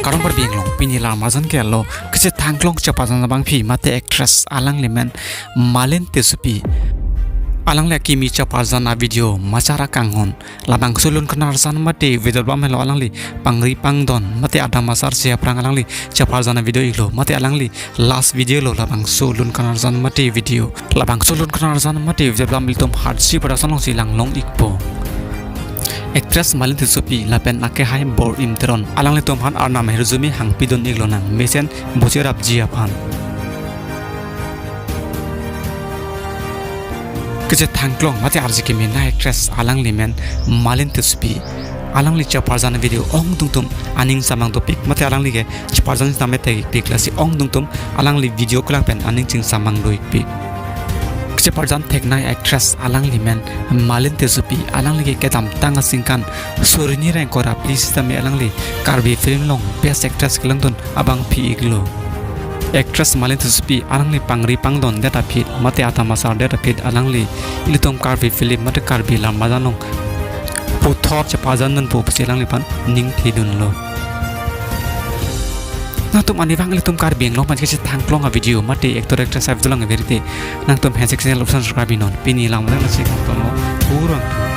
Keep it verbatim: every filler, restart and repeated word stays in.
Arong Karbi Anglong, pini alam arjan ke lo, kachethangklong cheparjan abangpi mate actress alangli men Malin Tissopi. Alangli akimi cheparjan avideo Machar Akanghon, labangso lun khanarjan mate video bam helo alangli pangri pangdon mate adam asarsi aphrang alangli cheparjan avideo iklo mate alangli last video lo labangso lun khanarjan mate video. Labangso lun khanarjan mate video bam ilitum Heartsi Production alongsi langlong ikpo. Actress Malin Tissopi lapen akehai Bor-im Teron alanglitum aphan Arnam ahirjume hangpidun iklonang mesen bocherapji aphan. Kachethangklong mate arje kemenei actress alangli men Malin Tissopi. Alangli cheparjan avideo ongdung atum aning samang dopik mate alangli ke cheparjan sitame thekpik, lasi ongdung atum alangli video kelak pen aning chingsamang do ikpik. Cheparjan theknei actress alangli men Malin Tissopi, alangli ke kedamtang aningkan suri hini ra ingkoi ra phli sitame alangli Karbi film along best actress kelangdun abangpi iklo. Actress Malin Tissopi alangli pangri pangdon det aphi mate adam asar det aphi alangli ilitum Karbi film mate Karbi alam arjan along puthot cheparjandunpo pusi alangliphan ning thidunlo. Nangtum arnivang ilitum Karbi Anglong aphan kachethangklong avideo mate actor actress avideo lang verite nangtum handshake channel option subscribe non. Pini alam arjan lasi kangtonlo. Kurang.